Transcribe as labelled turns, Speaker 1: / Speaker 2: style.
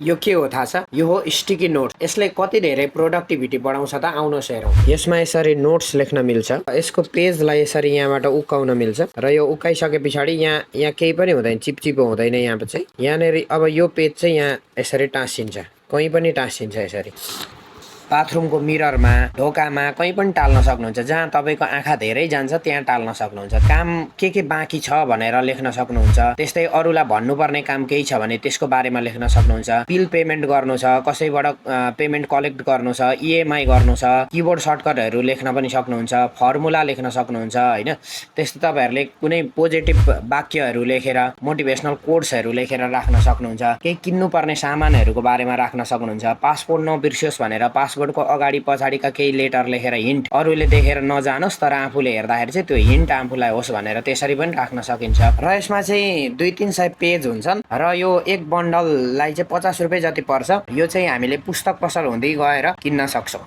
Speaker 1: यो के हो थाहा छ? यो हो स्टिकी नोट। यसले कति धेरै प्रोडक्टिभिटी बढाउँछ त आउनुहोस् हेरौँ। यसमा यसरी नोट्स लेख्न मिल्छ। यसको पेजलाई यसरी यहाँबाट उक्काउन मिल्छ र यो उक्काइसके पछाडि यहाँ केही पनि हुँदैन, चिपचिपो हुँदैन। यहाँ चाहिँ यहाँनिर अब यो पेज चाहिँ यहाँ यसरी टाँसिन्छ, कहीँ पनि टाँसिन्छ यसरी। बाथरुमको मिररमा, ढोकामा कहीँ पनि टाल्न सक्नुहुन्छ। जहाँ तपाईँको आँखा धेरै जान्छ त्यहाँ टाल्न सक्नुहुन्छ। काम के बाँकी छ भनेर लेख्न सक्नुहुन्छ। त्यस्तै अरूलाई भन्नुपर्ने काम केही छ भने त्यसको बारेमा लेख्न सक्नुहुन्छ। बिल पेमेन्ट गर्नु छ, कसैबाट पेमेन्ट कलेक्ट गर्नु छ, इएमआई गर्नु छ, किबोर्ड सर्टकटहरू लेख्न पनि सक्नुहुन्छ, फर्मुला लेख्न सक्नुहुन्छ होइन। त्यस्तै तपाईँहरूले कुनै पोजिटिभ वाक्यहरू लेखेर, मोटिभेसनल कोट्सहरू लेखेर राख्न सक्नुहुन्छ। केही किन्नुपर्ने सामानहरूको बारेमा राख्न सक्नुहुन्छ। पासपोर्ट नबिर्सियोस् भनेर पासपोर्टको अगाडि पछाडिका केही लेटर लेखेर हिन्ट, अरूले देखेर नजानोस् तर आफूले हेर्दाखेरि चाहिँ त्यो हिन्ट आफूलाई होस् भनेर त्यसरी पनि राख्न सकिन्छ। र यसमा चाहिँ 200-300 पेज हुन्छन् र यो एक बन्डललाई चाहिँ 50 रुपियाँ जति पर्छ। यो चाहिँ हामीले पुस्तक पसल हुँदै गएर किन्न सक्छौँ।